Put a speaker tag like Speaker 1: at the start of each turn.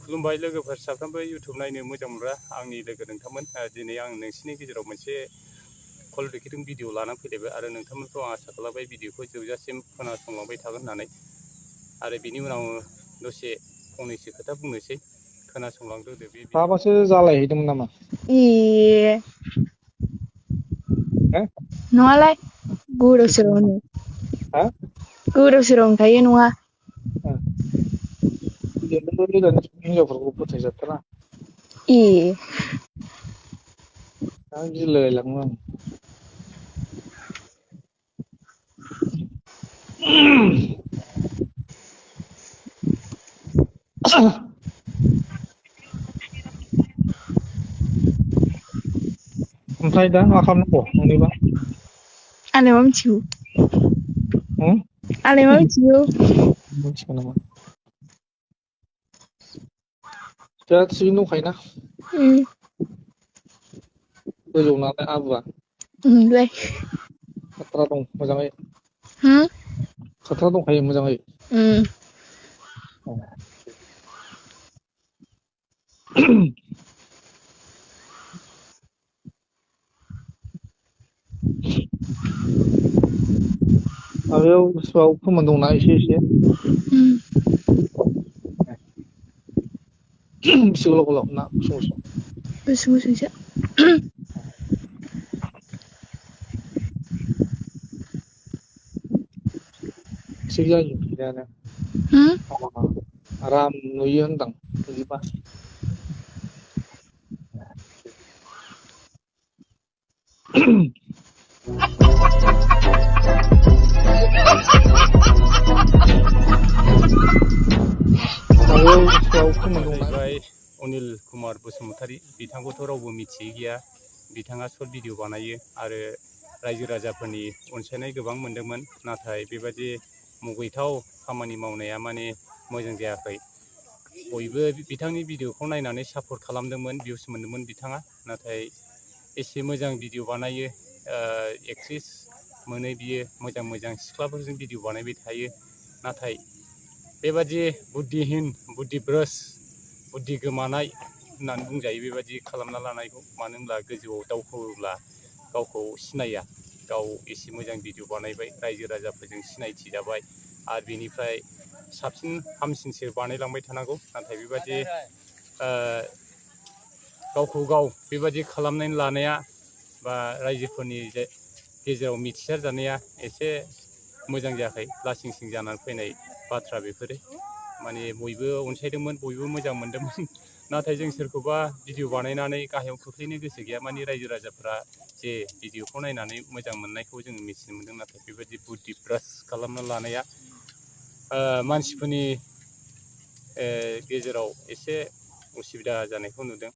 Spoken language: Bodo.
Speaker 1: खुलुमबाय लोगोफोर साफ्रोमबो इउटुब नायनो मोजां मोनग्रा आंनि लोगो नोंथांमोन दिनै आं नोंसिनि गेजेराव मोनसे कल रेकर्डिं भिडिअ लानानै फैलायबाय आरो नोंथांमोनखौ आं आसा खालामबाय भिडिअखौ जोबजासिम खोनासंलांबाय थागोन होननानै आरो बिनि उनाव दसे फंनैसो खोथा बुंनोसै खोनासंलांदो बे
Speaker 2: माबासो जालायहैदोंमोन नामा
Speaker 3: नङालाय गोदाव सोरावनो गोदाव सोरावनो थायो नङा
Speaker 2: हिनजावफोरखौ फोथायजाथारा आं गिलायलाङो आं ओमफ्राय दा मा खालामनांगौ नोंनिबा
Speaker 3: आंलाय मा मिथिगौ आंलाय मा मिथिगौ
Speaker 2: मिथिगौ नामा दा थिगैनो दंखायोना गोजौनालाय आबुआ खाथ्रा दं मोजाङै खाथ्रा दंखायो मोजाङै माबायाव गोसोआव फोमोन दंना एसे एसे बेसे गोलाव गोलाव ना गुसुं गुसुं
Speaker 3: गुसुं गुसुंसो
Speaker 2: थिग जायो बिदियानो आराम नुयो होनदां बिदिबा
Speaker 1: जाहैबाय अनिल कुमार बसुमतारी बिथांखौथ' रावबो मिथियै गैया बिथाङा सर्ट भिडिअ बानायो आरो रायजो राजाफोरनि अनसायनाय गोबां मोनदोंमोन नाथाय बेबायदि मुगैथाव खामानि मावनाया माने मोजां जायाखै बयबो बिथांनि भिडिअखौ नायनानै सापर्ट खालामदोंमोन भिउस मोनदोंमोन बिथाङा नाथाय एसे मोजां भिडिअ बानायो एक्ट्रेस मोनो बियो मोजां मोजां सिख्लाफोरजों भिडिअ बानायबाय थायो नाथाय बेबादि बुद्धिहीन बुद्धिब्रस बुद्धि गोमानाय होननानै बुंजायो बेबादि खालामना लानायखौ मानो होनब्ला गोजौआव दावखोब्ला गावखौ सिनाया गाव एसे मोजां भिडिअ बानायबाय रायजो राजाफोरजों सिनायथि जाबाय आरो बिनिफ्राय साबसिन हामसिनसो बानायलांबाय थानांगौ नाथाय बेबादि गावखौ गाव बेबादि खालामनानै लानाया बा रायजोफोरनि गेजेराव मिथिसार जानाया एसे मोजां जायाखै लासिं सिं जानानै फैनाय बाथ्रा बेफोरो माने बयबो अनसायदोंमोन बयबो मोजां मोनदोंमोन नाथाय जों सोरखौबा भिडिअ बानायनानै गाहायाव खोख्लैनो गोसो गैया माने रायजो राजाफ्रा जे भिडिअखौ नायनानै मोजां मोननायखौ जों मिथिनो मोन्दों नाथाय बेबायदि बुद्धि ब्रास खालामना लानाया मानसिफोरनि गेजेराव एसे उसुबिदा जानायखौ नुदों